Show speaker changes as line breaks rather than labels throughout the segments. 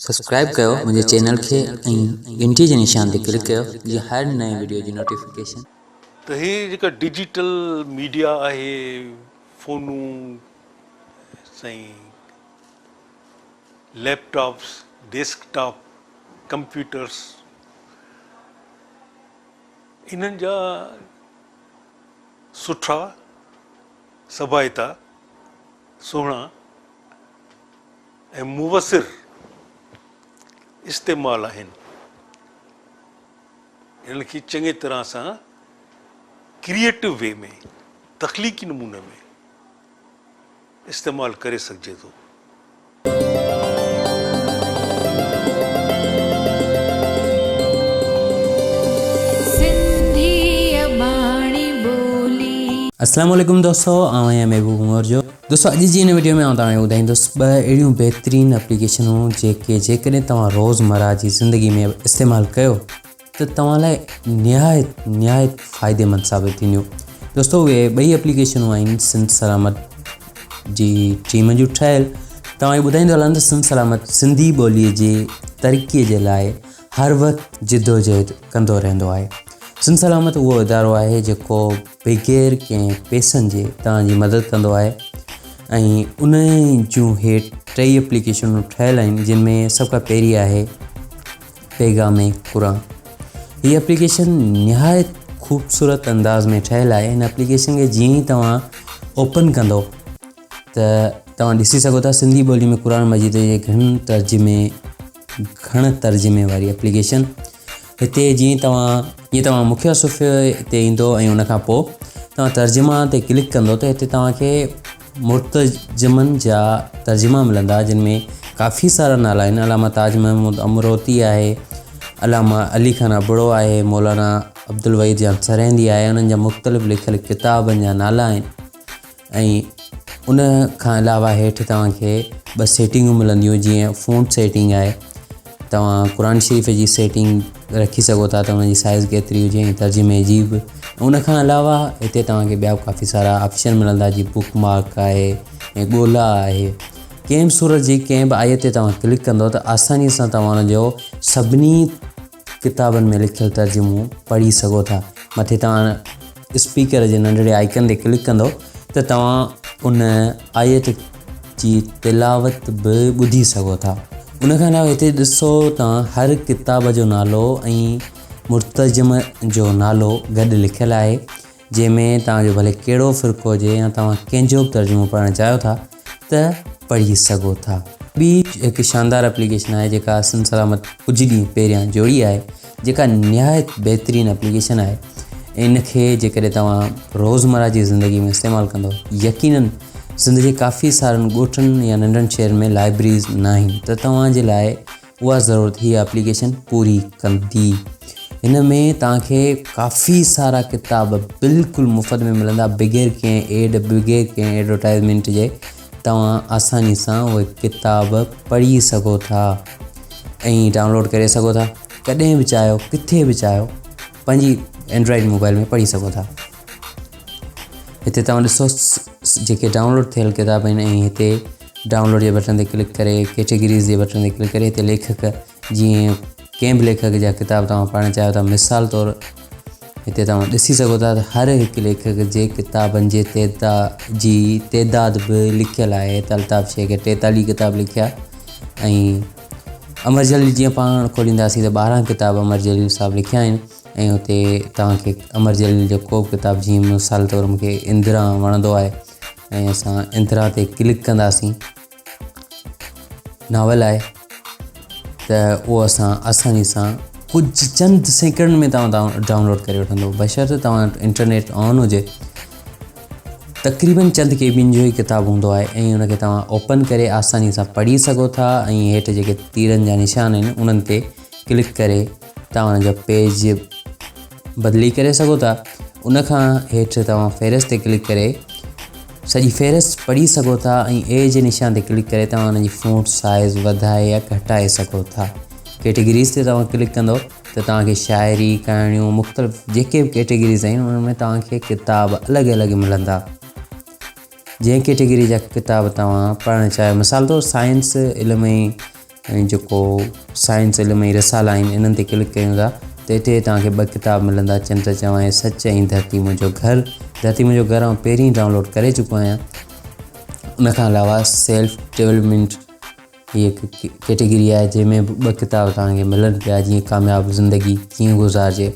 Subscribe ڪيو منهنجي channel کي ۽ گهنٽي جي نشان تي ڪلڪ ڪيو جيئن هر نئين وڊيو جي نوٽيفڪيشن.
ته هي جيڪا ڊجيٽل ميڊيا آهي فونون سائين laptops desktop computers انهن جا سٺا سڀائتا سهڻا ۽ موثر استعمال آهن. انهن کي چڱي طرح سان ڪريئيٽو وي ۾ تخليقي نموني ۾ استعمال ڪري سگهجي ٿو.
سنڌي اباڻي ٻولي.
السلام عليڪم دوستو آئون آهيان محبوب مورجو دوستو اڄ جي هن وڊيو ۾ آئون توهان کي ٻڌائيندس ٻه اهڙيون بهترين اپليڪيشنون جيڪي جيڪڏهن توهان روزمره جي زندگي ۾ استعمال ڪيو ته توهان لاء نهايت نهايت فائديمند ثابت ٿينديون دوستو اهي ٻئي اپليڪيشنون آهن سنڌ سلامت جي ٽيم جون ٺهيل توهان کي ٻڌائيندو هلان ته سنڌ سلامت سنڌي ٻولي جي ترقي جي لاء هر وقت جدوجهد ڪندو رهندو آهي سنڌ سلامت اهو ادارو آهي جيڪو بغير ڪنهن پيسن جي توهان جي مدد ڪندو آهي ۽ ان جون هي ٽئي اپليڪيشنون ٺهيل آهن جن ۾ سڀ کان پهرين آهي پيغام قرآن هي اپليڪيشن نهايت خوبصورت انداز ۾ ٺهيل آهي هن اپليڪيشن کي جيئن ئي توهان اوپن ڪندو ته توهان ڏسي سگهو ٿا سنڌي ٻولي ۾ قرآن مجيد جي گهڻ ترجمي گهڻ ترجمي واري اپليڪيشن هتي جيئن توهان جيئن توهان مکيه صفحي تي ايندو ۽ ان کان پوء توهان ترجما تي ڪلڪ ڪندو ته هتي توهان کي مترجمن جا ترجما ملندا جن ۾ ڪافي سارا نالا آهن علامه تاج محمود امروتي آهي علامه علي خان ابڙو آهي مولانا عبدالوحيد جان سرهندي آهي انهن جا مختلف لکيل ڪتابن جا نالا آهن ۽ ان کان علاوه هيٺ توهان کي ٻه سيٽنگون ملنديون جيئن فونٽ سيٽنگ آهي توهان قرآن شريف جي سيٽنگ رکي سگهو ٿا ته ان جي سائز ڪيتري هجي ۽ ترجمي جي به ان کان علاوه هتي توهان کي ٻيا به ڪافي سارا آپشن ملندا جي بڪ مارڪ آهي ۽ ڳولا آهي ڪنهن به سورت جي ڪنهن به آيت تي توهان ڪلڪ ڪندو ته آساني سان توهان ان جو سڀني ڪتابن ۾ لکيل ترجمو پڙهي سگهو ٿا. مٿي توهان اسپيڪر جي ننڍڙي آئيڪن تي ڪلڪ ڪندو ته توهان ان آيت جي تلاوت به ٻڌي سگهو ٿا. ان کان علاوه هتي ڏسو توهان هر ڪتاب جو نالو ۽ مترجم جو نالو گڏ لکيل آهي. جنهن ۾ توهان جو ڀلي ڪهڙو فرقو هجي يا توهان ڪنهن جو به ترجمو پڙهڻ چاهيو ٿا ته پڙهي سگهو ٿا. ٻي هڪ شاندار اپليڪيشن آهي جيڪا سنڌ سلامت ڪجهه ڏينهن پهريان جوڙي آهي جيڪا نهايت بهترين اپليڪيشن آهي ان کي جيڪڏهن توهان روزمره جي زندگي ۾ استعمال ڪندو يقينن سنڌ جي ڪافي سارن ڳوٺن يا ننڍن شهرن ۾ لائبريريز ناهن ته توهان جي لاء اها ضرورت هي اپليڪيشن پوري ڪندي. هن ۾ توهان کي ڪافي سارا ڪتاب بلڪل مفت ۾ ملندا بغير ڪنهن ايڊ بغير ڪنهن ايڊورٽائزمينٽ جي توهان آساني سان اهي ڪتاب پڙهي سگهو ٿا ۽ ڊائونلوڊ ڪري سگهو ٿا ڪڏهن به چاهيو ڪٿي به چاهيو پنهنجي اينڊرائيڊ موبائل ۾ پڙهي سگهو ٿا هتي توهان ڏسو جيڪي ڊائونلوڊ ٿيل ڪتاب آهن ۽ هتي ڊائونلوڊ جي بٽڻ تي ڪلڪ ڪري ڪيٽيگريز جي بٽڻ تي ڪلڪ ڪري هتي ليکڪ جيئن ڪنهن به ليکڪ جا ڪتاب توهان پڙهڻ چاهيو ٿا مثال طور هتي توهان ڏسي سگهو ٿا ته هر هڪ ليکڪ جي ڪتابن جي تعداد جي تعداد به لکيل آهي ته الطاف شيخ 43 ڪتاب لکيا ۽ امر جليل جيئن پاڻ کولينداسين ته 12 ڪتاب امر جليل صاحب لکيا آهن ۽ اتي توهان کي امر جليل جو ڪو به ڪتاب جيئن مثال طور مون کي اندرا وڻندو آهي ۽ اسان اندرا تي ڪلڪ ڪنداسين ناول آهي ته اهو اسان آساني سان ڪجهه چند سيڪنڊ ۾ توهان ڊائونلوڊ ڪري وٺندو بشرط توهان وٽ انٽرنيٽ آن هجي تقريبن چند ڪي بين جو ئي ڪتاب هوندو آهي ۽ ان کي توهان اوپن ڪري آساني سان پڙهي سگهو ٿا ۽ هيٺ جيڪي تيرن جا نشان آهن انهن تي ڪلڪ ڪري توهان ان جو پيج بدلي ڪري سگهو ٿا ان کان هيٺ توهان فهرست تي ڪلڪ ڪري سڄي فهرست پڙهي سگهو ٿا ۽ اي جي نشان تي ڪلڪ ڪري توهان ان جي فونٽ سائز وڌائي يا گهٽائي سگهو ٿا ڪيٽيگريز تي توهان ڪلڪ ڪندو ته توهان کي شاعري ڪهاڻيون مختلف جيڪي به ڪيٽيگريز آهن انهن ۾ توهان کي ڪتاب الڳ الڳ ملندا جنهن ڪيٽيگري جا ڪتاب توهان پڙهڻ چاهيو مثال طور سائنس علم ۽ ۽ جيڪو سائنس علم ۽ رسالا آهن انهن تي ڪلڪ ڪيون ٿا ته هتي توهان کي ٻه ڪتاب ملندا چنڊ چوان ۽ سچ ۽ ڌرتي منهنجو گهر. ڌرتي منهنجو گهر آئون پهرين ڊائونلوڊ ڪري چڪو آهيان. ان کان علاوه سيلف ڊولپمينٽ هي هڪ ڪيٽيگري آهي جنهن ۾ به ٻه ڪتاب توهان کي ملن پيا جيئن ڪامياب زندگي ڪيئن گذارجي.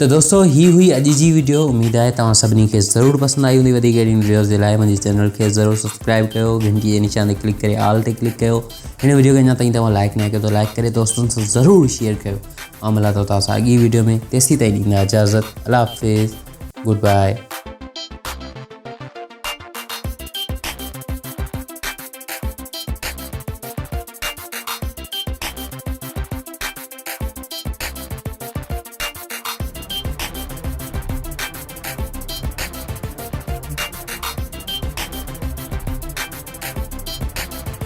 ته دوستو هي هئي اڄ جي وڊيو اميد آهي توهان سڀني کي ضرور پسند آئي هوندي وڌيڪ اهڙين وڊيوز جي لاء منهنجي چينل کي ضرور سبسڪرائب ڪيو گهنٽي جي نشان تي ڪلڪ ڪري آل تي ڪلڪ ڪيو هن وڊيو کي اڃا تائين توهان لائڪ نه ڪيو ته لائڪ ڪري دوستن سان ضرور شيئر ڪيو آئون ملان ٿو توهان سان اڳي وڊيو ۾ تيسين تائين ڏيندا اجازت الله حافظ گڊ باء.